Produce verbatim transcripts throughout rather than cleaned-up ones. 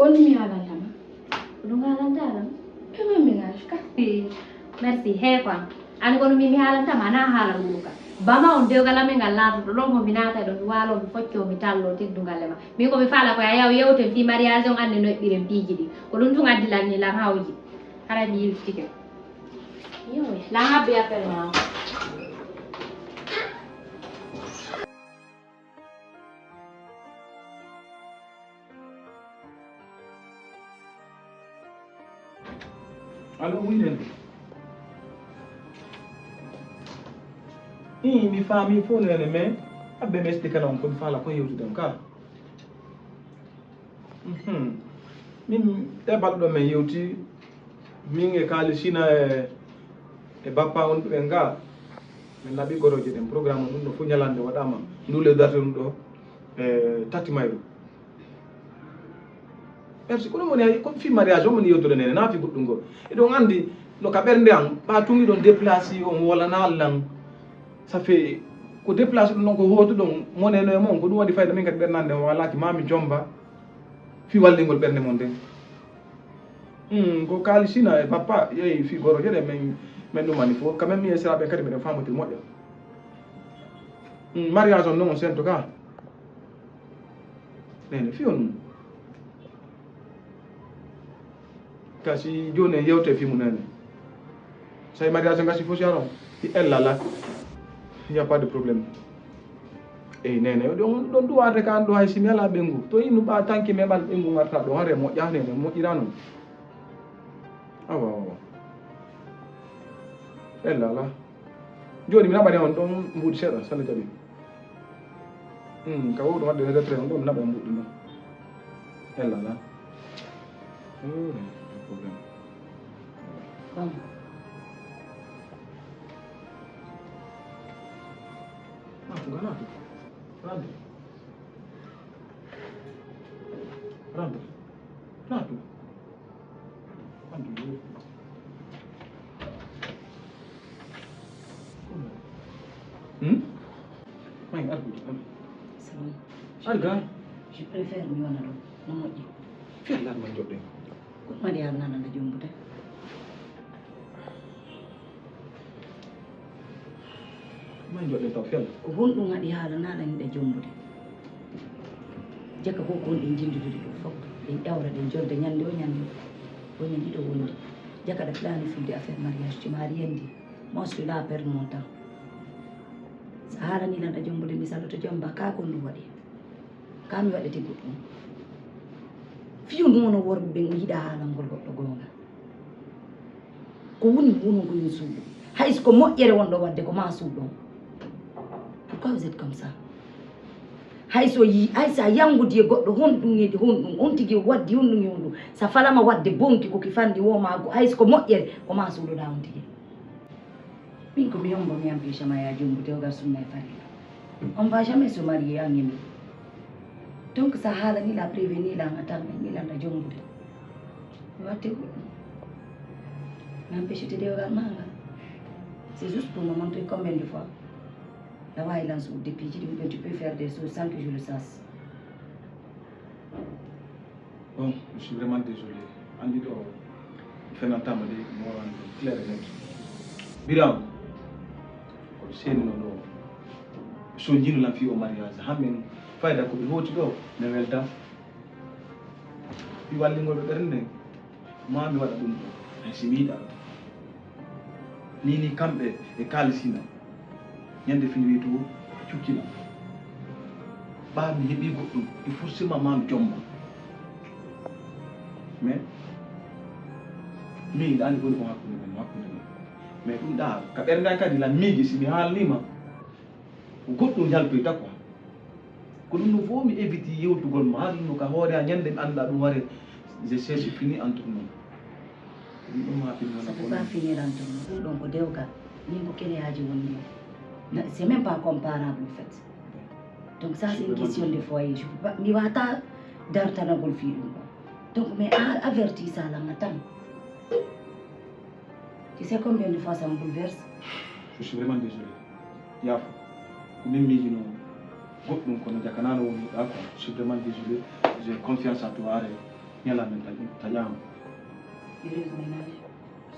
Ko mi haalanta ma? Ko ɗum haalanta lan? Ɓe ma mi ngaska. Merci, he quoi. An kono mi mi haalanta ma na haala ɗum ka. Bama on dewgal amen ngal laatoto ɗo mo mi naata ɗo mi waalo mi focco mi tallo teddungal e ma. Min ko mi faala ko a yaw yewten fii mariage on anne no eɓɓiren piiji ɗi. Ko ɗum tun addi lan ni lan hawji. Hara mi yiltike. Yoy. Lan habbi appel ma. Allo, oui, nene. Ii, mi faami fof, nene, mais abbe mi explique non, ko mi faala ko yewtiden ka. Mhm. Min, ɗe balɗo men yewti, min e Kaali Sina e, e bappa on ɓe nga. Min naɓi goroje ɗen, programme on ɗum ɗo fof ñalande waɗama. Ndu le date ɗum ɗo, e, tati mayru. Merci. Ko ɗum woni hay, ko fii mariage on woni yewtude nene, na fii goɗɗum goo. Eɗon anndi, no ka ɓernde an, ɓa tun iɗon déplacé, on wolana lan. Ça fait, ko déplacé ɗum ɗon, ko hootuɗon, moneno e mon, ko ɗum waɗi fayda min kadi ɓernde an nden walaaki, ma mi jomba fii wallingol ɓernde mon nden. Hmm, ko Kaali Sina e bappa, yehi fii goroje ɗe, min, min ɗumani fof. Quand même, mi e siraaɓe kadi miɗen faamodiri moƴƴa. Hmm, mariage on non, on sento ka. Nene, fii on ɗum. Kasi jooni en yewte fii mum nene. Say mariage ngasi fof si aron. Fi ella la. Il n'y a pas de problème. Eyi nene, ɗon ɗon duwade ka an ɗo hay si mi alaa ɓengu. To innu ɓa tanki meɓal ɓengu ngarta ɗo hare moƴƴa nene, moƴƴira noon. Awa, awa. Ella la. Jooni mi naɓani on ɗon mbuuɗi seeɗa, so Allah jaɓi. Hmm, ka wowɗo waɗde retrait on ɗon mi naɓa mbuuɗi ɗon. Ella la. Oh, problème. Bam. Naatu, naatu. Rentre. Rentre. Naatu. Hmm? May argu. Salam. Arga. Je préfère mi wona ɗo. No moƴƴi. Fiya lan man joɗɗen. Ko mari har nana da jombude. May joɗɗen taw fiya lan. Ko honɗum haɗi haala nana ni da jombude. Jaka ko ko ɗen jindudude ɗo fof ɗen ƴawra ɗen jolde ñande o ñande o ñande ɗiɗo wonde jaka ɗa planifiwde affaire mariage tu m'as rien dit. Moi je suis là à perdre mon temps. Sa haalani lan ɗa jombude mi saloto jomba ka kon ɗum waɗi. Ka mi waɗete goɗɗum. Fiyo ɗum wono worɓe ɓen o yiɗa haalangol goɗɗo goonga. Ko woni wonugol suuɗo hay so ko moƴƴere wonɗo waɗde ko ma suuɗo. Pourquoi vous êtes comme ça? Hay so yi hay sa yangudi e goɗɗo honɗum e honɗum on tigi waddi honɗum e honɗum sa falama wadde bonki ko ki fandi wo ma hay so ko moƴƴere ko ma suuɗoɗa on tigi. Min ko mi hombo mi empêche ma ya jombu dewgal sunna e farilla. On va jamais se marier en ennemi. Donc sa haalani la prévenir lan a tarni mi lan a jombude. Mi watte goɗɗum. Mi empêche te dewgal ma ngal. C'est juste pour me montrer combien de fois la wawi lan so udde piiji ɗi ou bien tu peux faire des choses sans que je le sache. Bon, je suis vraiment désolé. Anndi ɗo mi fenantama de mi wawan ɗum clair et net. Biram ko senino ɗo so jinu lan fi o mariage hammen fayda ko ɓe hoti ɗo mi welda fi wallingol ɓe ɓernde ma mi waɗa ɗum ɗo hay si mi yiɗa ni ni kamɓe e kalisina Ñande fini wii to cukkila ɓaa mi heɓii goɗɗum e forcément ma mi jomma mais min ɗaani koni ko hakkunde men hakkunde men mais ɗum ɗa ka ɓernda kadi la miiji si mi haalnima ko goɗɗum yaltoyta quoi ko ɗum no fof mi éviti yewtugol ma haalnuno ka hoore a ñande mi annda ɗum ware je cherche fini entre nous Sabu ka finiran tun ɗum ɗon ko dewgal min ko keleyaaji woni ɗum c'est même pas comparable en fait donc ça c'est une question de foyer je peux pas mi wata dartanagol fii ɗum ɗon donc mais a averti salama tan tu sais combien de fois ça me bouleverse je suis vraiment désolé yaafo ko min miijino goɗɗum kono jakanano woni ɗa quoi je suis vraiment désolé j'ai confiance à toi are Ñalaamen taƴ-, taƴaama. Heureuse ménage,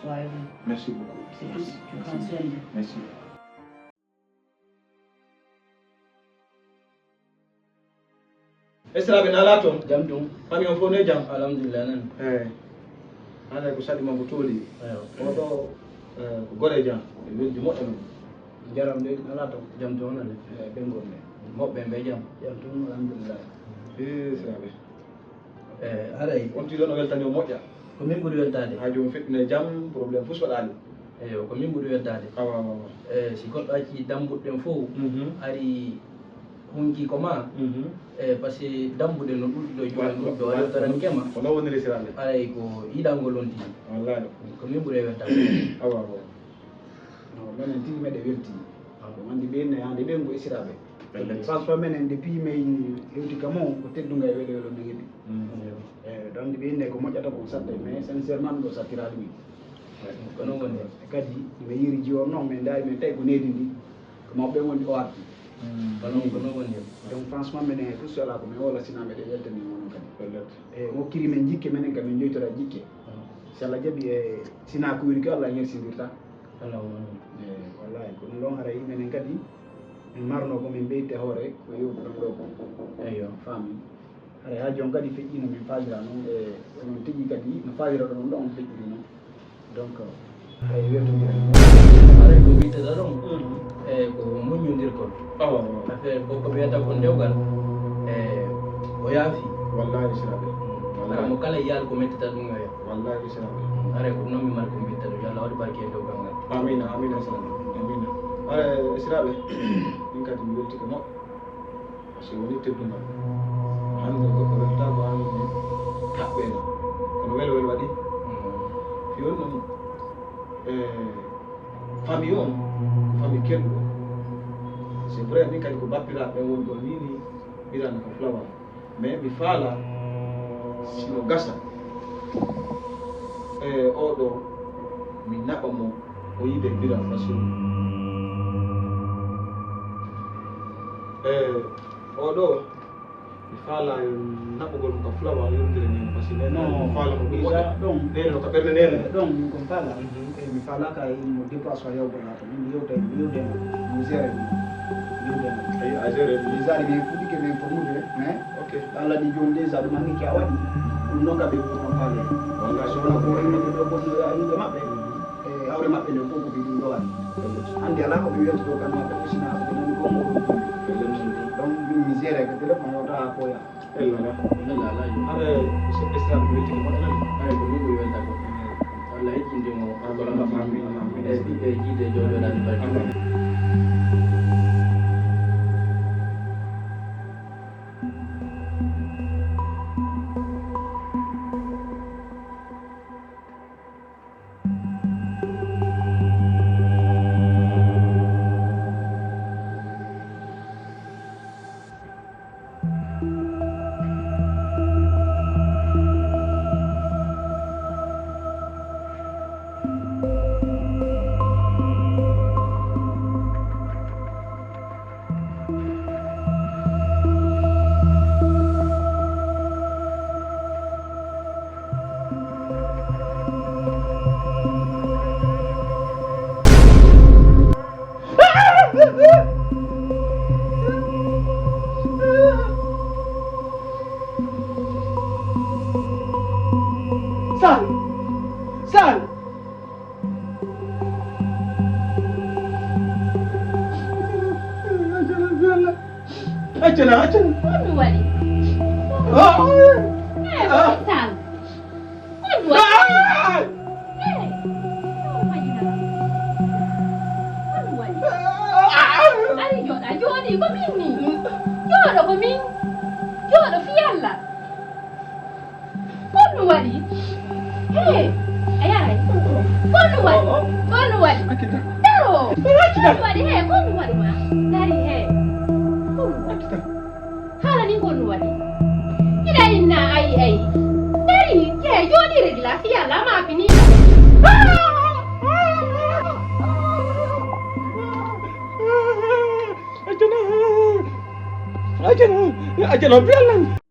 soyez bon. Merci beaucoup. C'est tout ce que je peux dire. Merci. Esiraaɓe, naalaa toon? Jam tun. Famille on fof ne jam? Alhamdulillah, nan. Eey. Haala ko saɗi ma ko tooli. Eyo. O ɗo, eh, ko gore jam. E weldi moƴƴo noon. Njaram de, naalaa toon? Jam tun, nan. Eh, ɓe ngon ne. Moɓɓe ɓe jam? Jam tun, alhamdulillah. Esiraaɓe. Eh, haray. On tigi ɗo no weltani o moƴƴa. Ko min ɓuri weltaade. Haa jooni feƴƴuno e jam, problème fof so waɗaani. Eyo, ko min ɓuri weltaade. Awa, awa, awa. Eh, si goɗɗo accii dambuɗe ɗen fof, mhm, ari hunki ko ma, mhm, eh, parce que dambuɗe no ɗuuɗi ɗo, jooni ɗo, ɗo, a yewtaranke ma. Ko noon woniri siraaɓe. Haray ko yiɗangol on tigi. Wallaahi. Ko min ɓuri weltaade. Awa, awa. No, menen tigi meɗen weltii. Ko anndi ɓeen ne hannde ɓeen ko esiraaɓe. Pellet. Transfert menen depuis min hewti kam on ko teddungal e welo welo min heɓi. Mm. Eh, ɗo anndi ɓeen ne ko moƴƴata ko saɗde, mais sincèrement ɗum ɗo sattiraali min. Ko noon woni. Kadi mi yerii jiwo on noon, min ndaari min tawi ko needi ndi. Ko mawɓe ɓeen woni o arti. Mm. Ko noon, ko noon woni. Donc franchement menen e tout cela ko min wala sina meɗen weltanii onon kadi. Pellet. E ngokkiri men jikke menen kam min joytora jikke. Mm. Si Allah jaɓi e sina ko woni ko Allah hersindirta. Allahumma amin. Eh, wallahi, ko ɗum ɗon haray menen kadi, min marno ko min ɓeydi e hoore ko yewtuɗon ɗo ko. Eyyo. Faami. Haray haa jooni kadi feƴƴiino min faalira noon, e onon tigi kadi no faalira ɗon ɗon feƴƴiri noon. Donc, haray weltondiren. Haray ko mbiytata ɗon, mm, e ko muññondirgol. Awa, awa. Affaire ko, ko wiyata kon dewgal, e o yaafi. Wallahi, siraaɓe. Mm. Wallahi. Hara mo kala yiyaali ko mettata ɗum e Wallahi, siraaɓe. Haray ko ɗum noon mi mari ko mbitta ɗum. Yo Allah waɗu barke e dow gangal. Amiina, amiina, siraaɓe. Amiina. Haray, siraaɓe, min kadi mi weltike moƴƴo. Parce que woni teddungal. Hannde goɗɗo weltaako hannde kaɓɓeena. Kono welo welo waɗi. Mm. Fii on ɗum, eh, famille on, ko famille kelɗo. C'est vrai, min kadi ko bappiraaɓe ɓen woni ɗo ni, ni, mbiyatnoo ko Flower. Mais mi faala si no gasa, e oɗo mi naɓa mo o yiide Bira Fasil. E oɗo mi faala naɓugol mo ka Flower yewtire nden, parce que nden mi faala mo ɗum moƴƴa. Ɗon. Nden no ka ɓernde nden. Ɗon min ko mi faala. Mhm. E mi faala ka mo déplacement yawgol. Min mi yewta, mi yewta e makko. Mi géré ɗum. Mi yewta e makko. Ayi, a géré ɗum. Déjà, min fuɗɗike min formude, mais ok. Allah ni jooni déjà ɗum anndi ki a waɗi. Ɗum noon kam ɓe ɗum faale. Wallahi. So wona ko en ɓe ɗo bonni yimɓe maɓɓe. E hawre maɓɓe nde fof ko ɓe ɗum ɗo waɗi. Hannde alaa ko ɓe wiyata ɗo kam maɓɓe aussi na ɓe nani ko mo ɗum. Donc min mi géré ko téléphone o tawa ko ya. Ella ala. Ella ala, yo. Hare so Islam wettike moƴƴa nani? Hare ko ɗum ɓuri welta ko. Allah heccinde mo. Amin, amin, amin. E ɓiɓɓe e jiide jooɗoɗaani barke. Amin. Sal! Sal! Accana, accana. Ko ɗum waɗi? Ah! Eh, ah! Sal. Ko ɗum waɗi? Ah! Eh, ko ɗum waɗi na? Ko ɗum waɗi? Ah! Ari jooɗa, jooɗi ko min ni. Jooɗo ko min. Jooɗo fii Alla. Ko ɗum waɗi? Hee, a yaray. Ko ɗum waɗi? Ko ɗum waɗi? Daro. Ko ɗum waɗi? Hee, ko ɗum waɗi ma? Dari hee. Ko ɗum waɗi? Haala ni ko ɗum waɗi? Ila inna ayi ayi. Dari hee, jooɗi regla fii Alla ma fini. Accana. Accana. Accana, fii Alla.